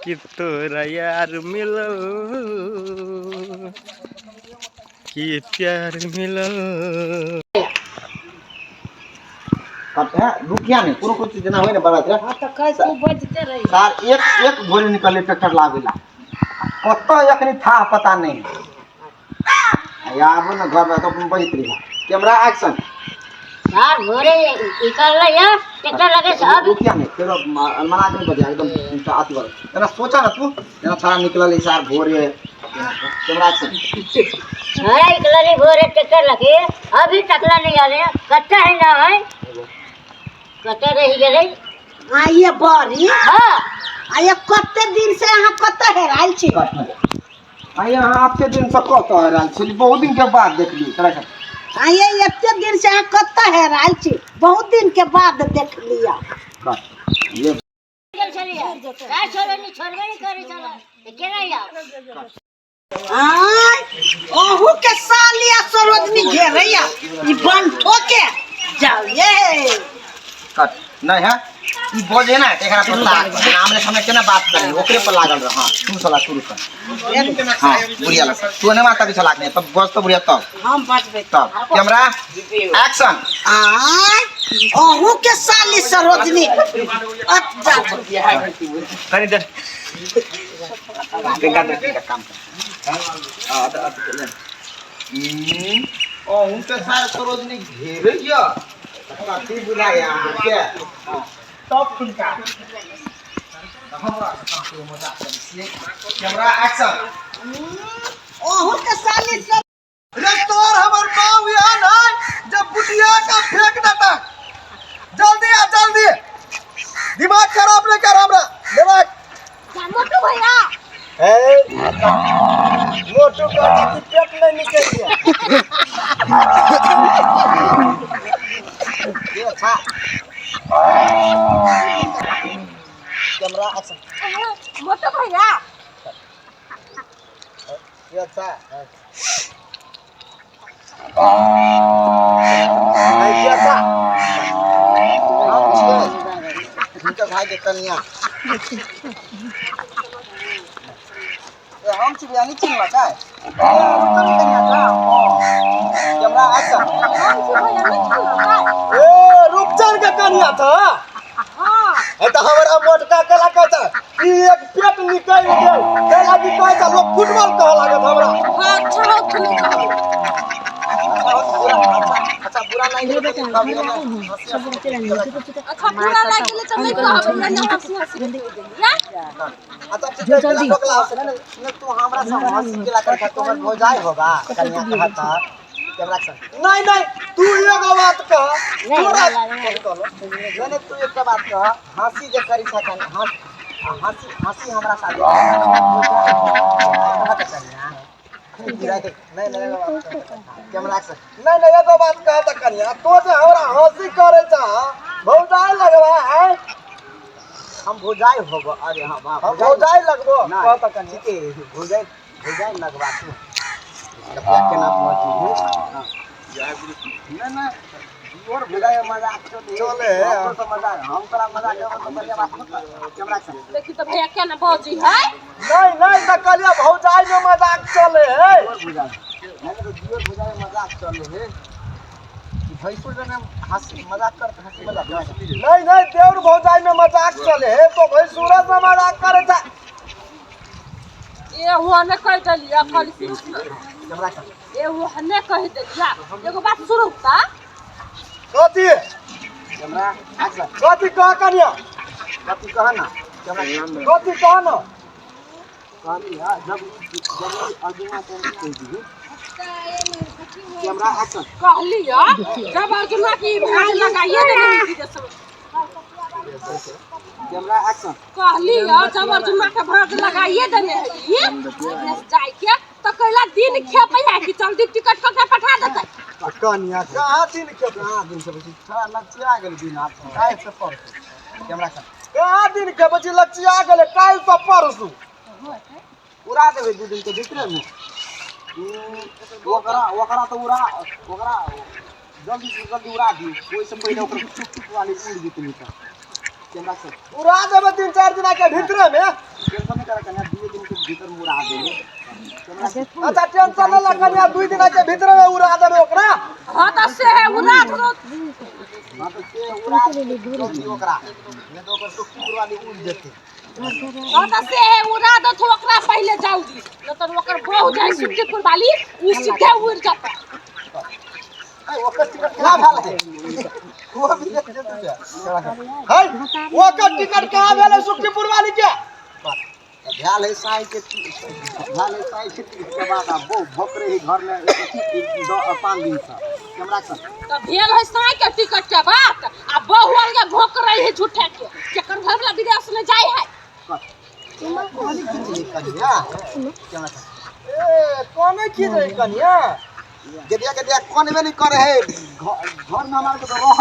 कि तोरा यार मिलल, कि प्यार मिलल। रुकिया नहीं, कोनो कुछ जेना होय ने बड़ा छै। हां, त कह तू बजते रही। सार एक एक भोरे निकलले ट्रैक्टर लाबेला, कतऽ एखनी था पता नहीं। आबो ने घर में तो बजैत रही। Camera action. यार भोरे निकलले या ट्रैक्टर लगे से अभी। रुकिया नहीं, फेरो मना के बजा एकदम अथी वाला। तना सोचा ना तू जना छाड़ा निकलल सार भोरे। Camera action. छाड़ा निकलले भोरे ट्रैक्टर लगे, अभी टकला नहीं आले, कच्चा है ना है, कच्चा रही गेलै। आइए बड़ी। हां। आइए कते दिन से अहाँ कते हेरायल छी? आइए अहाँ एते दिन से कतऽ हेरायल छी? बहुत दिन के बाद देखली तोरा के। आइए एते दिन से अहाँ कते हेरायल छी? बहुत दिन के बाद देख लिया। ये गेल छलियै। काय छोड़े नहीं, छोड़बे नहीं करै छलै। तऽ केना आउ? आय अहू के सालिया सरोजनी घेरैया ई बंठो के जाओ ये। कट नहीं है ई बजे ना एकरा पर लाग आमने सामने केना बात करी ओकरे पर लागल रह। हां तू साला शुरू कर। हां बुढ़िया लग तू ने माता भी चलाक नहीं तब बज तो बुढ़िया तब हम बजबे तब। Camera action. आय अहू के साली सरोजनी अच्छा कनी देर गंगा दे का काम कर। हां तो अहू के सार सरोजनी घेरैया कथी बुझाया के तब खुनका हमरा के मजाक करै छियै। Camera action. अहू के साली सर रे तोर हमर बाऊ यहाँ नहीं जब बुटिया का फेंक देता। जल्दी आ जल्दी, दिमाग खराब नहीं कर हमरा। दिमाग मोटू भैया। ए मोटू का कि पेट नहीं निकल गया। ये अच्छा। Camera action. मोटू भैया। ये अच्छा। नहीं अच्छा। हम छियै हिनकर भाई के कनिया। ए हम छी बियानी चिन्हला का? कनिया का। Camera action. ए रूपचंद के कनिया था। हां। ए त हमरा मोटका कला कहता ई एक पेट निकल गेल कला की कहता लोग फुटबॉल कह लागत हमरा। हां अच्छा हो तू कहबो। अच्छा बुरा नहीं लगे तो कभी ना। अच्छा बुरा लाग गेलै त नहीं कहबै, ना हंसी हंसी के दे देलियै। अच्छा ठीक है, टोकला से ने तू हमरा से हंसी केला कर तोहर भौजाई होगा कनिया कहता। Camera action. नहीं नहीं तू एगो बात कह। तोरा कहलो नहीं नहीं तू एक बात कह। हंसी जे करी छ कन हंस हंसी हंसी हमरा साथ कहत कनिया। नहीं नहीं एगो बात कह। Camera action. नहीं नहीं एगो बात कह त कनिया तो जे हमरा हंसी करे छ भौजाई लगबा है। हम भौजाई होबो। अरे हां वाह हम भौजाई लगबो कह त कनिया। ठीक है भौजाई भौजाई लगबा तू कपड़ा केना पहुंची है। हां नहीं नहीं और भौजाई मजाक चले चले। हम तो मजाक हम तोरा मजाक करबो तो बढ़िया बात होता। Camera action. देखी त भैया केना बजी है। नहीं नहीं त कहलिया भौजाई में मजाक चले है। और भौजाई नहीं तो दियोर भौजाई मजाक चले है। भैंसुर जने हंसी मजाक करते हंसी मजाक। नहीं नहीं देवर भौजाई में मजाक चले है तो भैंसुरा से मजाक करे था। ए हुआ ने कह देलिया खाली कैमरा एक्शन। ए हुआ ने कह देलिया एगो बात शुरू का कथी? Camera action. कथी कह कनिया? कथी कह ना। कैमरा कथी कह ना। कहलिया जब जब अर्जुना के कह दी। Camera action. कहलिया जब अर्जुना की भाज लगाइए ने नहीं दे सब। Camera action. कहलिया जब अर्जुना के भाज लगाइए देने है ये जाय के त कहला दिन खेपै है कि जल्दी टिकट क के पठा देतै। कनिया कहाँ दिन खेपै? कहाँ दिन खेपै छी? थोड़ा लचिया गेल दिन आब काल्हि से परसू। Camera action. कहाँ दिन खेपै छी? लचिया गेलै काल्हि से परसू। उड़ा देबै 2 दिन के भीतरे में। ओकरा ओकरा तो उड़ा ओकरा जल्दी से जल्दी उड़ा दी। ओहि से पहिले ओकर चुप चुप वाली उड़ जेतै। Camera action. उड़ा देबै 3-4 दिन के भीतरे में। टेंशन मुड़ा देले। अच्छा टेंशन न ला कन्या, 2 दिन के भीतर में उड़ा देबे ओकरा। हां त से है उड़ा दो। हां तो से उड़ा दे ओकरा, नहीं तो ओकर सुखपुर वाली उड़ जेते। हां त से है उड़ा दो तो ओकरा पहले जल्दी, न त ओकर बहु जाय सुखपुर वाली उ सीधे उड़ जाता। ओकर टिकट कहाँ भेल है? वो भी देख जेतै। है ओकर टिकट कहाँ भेल है सुखपुर वाली के? भेल है साई के, भेल है साई के टिकट के बाद अब वो भोकरे ही घर में 5 दिन से कैमरा कर। तो भेल है साई के टिकट के बात आ बहु अलगे भोक रही है झूठे के, केकर घर वाला विदेश में जाय है। कन्या ए कोने की रे कन्या? गदिया गदिया कोन में नहीं करे है, घर में हमारे के तो रह